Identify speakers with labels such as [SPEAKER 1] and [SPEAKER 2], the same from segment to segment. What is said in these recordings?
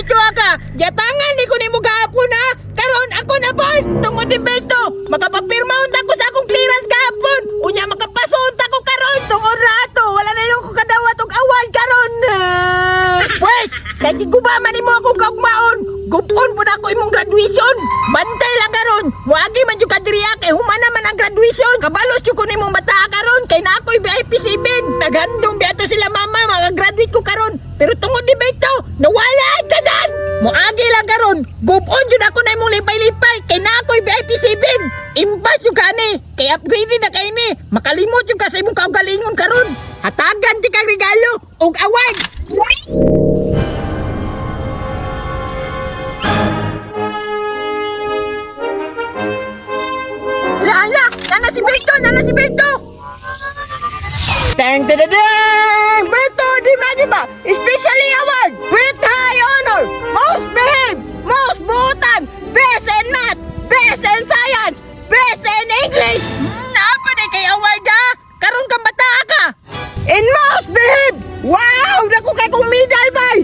[SPEAKER 1] Berto ka. Giatangan ni ko nimo gahapon ha. Karon ako na boy. Tungod ni Berto, makapapirma unta ko sa akong clearance gahapon. Unya makapaso unta ko karon tungod rato. Wala na yung ko kadawat og award karon. Pwes, kay giguba man nimo akong kaugmaon. Gupon pud ako imong graduation. Bantay lang karon. Moagi man jud ka diri ah, kay humana man ang graduation. Kabalos jud ko nimong bata karon kay naa ko'y VIP 7. Naghandom biya to sila mama mga graduate ko karon. Pero tungod ni Berto, nawala ang tanan. Moagi lang karon. Gupon jud ako na imong lipay-lipay kay naa ko'y VIP 7. Imbas jud kani kay upgrade na kay ni. Makalimot jud ka sa imong kaugalingon karon. Hatagan ti kag regalo ug award. Lala, nana si Berto, nana si Berto.
[SPEAKER 2] Tang tadadang! Berto Di Magiba! Especially award! With high honor! Most behave! Most buutan! Best in math! Best in science! Best in English!
[SPEAKER 1] Naa pa na kay award ha? Karon kang bata ka.
[SPEAKER 2] In most behave! Wow! Dako kay kong medal bay!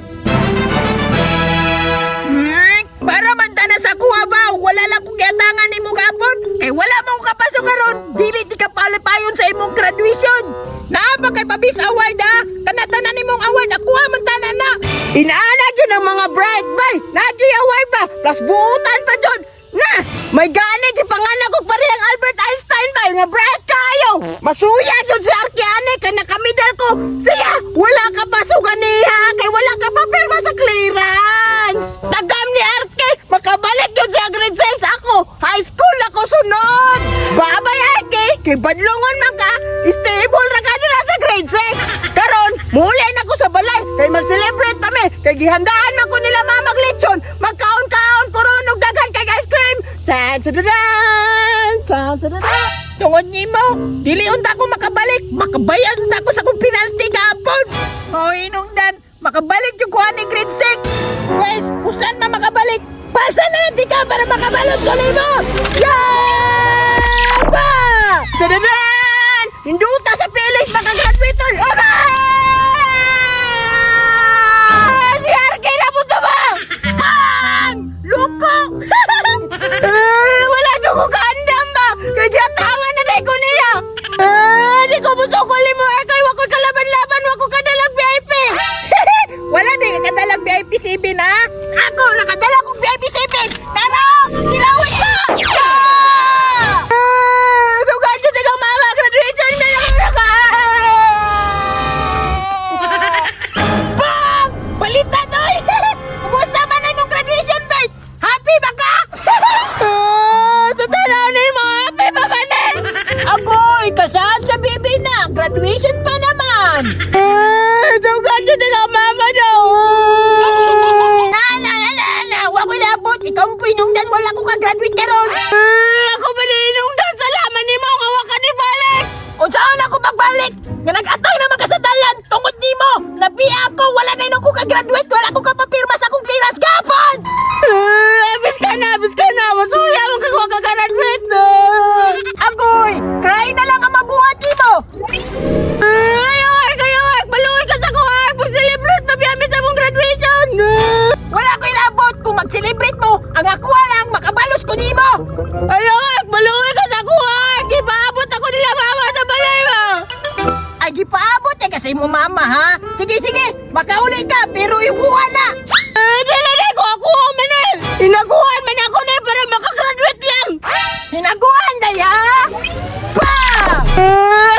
[SPEAKER 1] Para man ta na sa kuha ba? Wala lang kong giatangan nimo gapon. Kay wala mo ko kapaso karon. Dili ti ka palipayon sa imong graduation. Naa pa kay pabis award ha? Kana tanan nimong award akuha man tanan na.
[SPEAKER 2] Inaana dyan ang mga bright bay! Nadyo'y award ba? Plus buutan pa dyan! Na! May gani gipanganak og parehang Albert Einstein bay nga bright kayo! Masuya jud si Arkiane kay nakamedal ko. Siya, wala ka pa ganiha kay wala ka pa pirma sa clearance. Tagam ni Arke, makabalik jud siya grade 6 ako. High school ako sunod. Babay Arke, kay badlongon man ka, stable ra ka dira sa grade 6. Karon, muuli na ko sa balay kay mag-celebrate kami kay gihandaan man ko nila mamag lechon, magkaon-kaon ko ron og daghan kay ice cream. Chan chan chan chan.
[SPEAKER 1] Tungod nimo, dili unta ko makabalik, makabayad unta ko sa akong penalty gapon. Hoy inungdan, makabalik jud ko ani grade 6. Wes, usan man makabalik? Pasa na lang di ka para makabalot ko nimo. Yeah! Pa!
[SPEAKER 2] Tadadan! Hinduta sa Felix makagraduate tol. Okay! Si Arke na po to ba?
[SPEAKER 1] Bang! Loko!
[SPEAKER 2] Eh, wala jud ko kaandam ba? Kay giatangan na ko niya. Eh, di ko musukol mo eh kay wa ko kalaban-laban, wa ko kadalag VIP.
[SPEAKER 1] Wala di ka kadalag VIP 7 ha? Ako nakadala kong VIP 7. Tara! Kilawin ka! Yeah!
[SPEAKER 2] Eh, sugad jud ikaw mama graduation na lang na ka.
[SPEAKER 1] Bang! Balita doy! Kumusta man ang imong graduation, babe? Happy ba ka?
[SPEAKER 2] Eh, sa tanaw ni mo, happy pa ba ni?
[SPEAKER 1] Agoy, kasaan sa baby na? Graduation pa naman!
[SPEAKER 2] Eh, sugad jud ikaw mama daw.
[SPEAKER 1] Na, na, na, na, na, wa ko labot. Ikaw ang pinungdan, wala ko ka-graduate karon.
[SPEAKER 2] Eh, ako ba ninungdan? Salamat nimo nga wa ka ni balik.
[SPEAKER 1] Unsaon ako pagbalik? Nga nag-atay naman ka sa dalan tungod nimo. Nabiya ako, wala na inong ko ka-graduate, wala ko kapapirma sa akong clearance gapon.
[SPEAKER 2] Eh, abis ka na, abis ka na. Masuya mo ka ka graduate.
[SPEAKER 1] Agoy, cry na lang ang mabuhat nimo.
[SPEAKER 2] Eh, ayaw, ay, kayo, ay, maluoy ka sa kuha. Pag-celebrate, mabiyami sa mong graduation.
[SPEAKER 1] Wala ko inabot kung mag-celebrate mo, ang ako lang makabalos ko nimo.
[SPEAKER 2] Ayaw, ay, maluoy ka sa kuha. Gipaabot ako nila mama sa balay ba.
[SPEAKER 1] Ay gipaabot eh kasi mo mama ha. Sige sige, makauli ka pero ibuha na.
[SPEAKER 2] Eh, dili na ko ako man eh. Inaguhan man ako na eh, para makagraduate lang.
[SPEAKER 1] Hinaguan day ha. Pa!
[SPEAKER 2] Eh,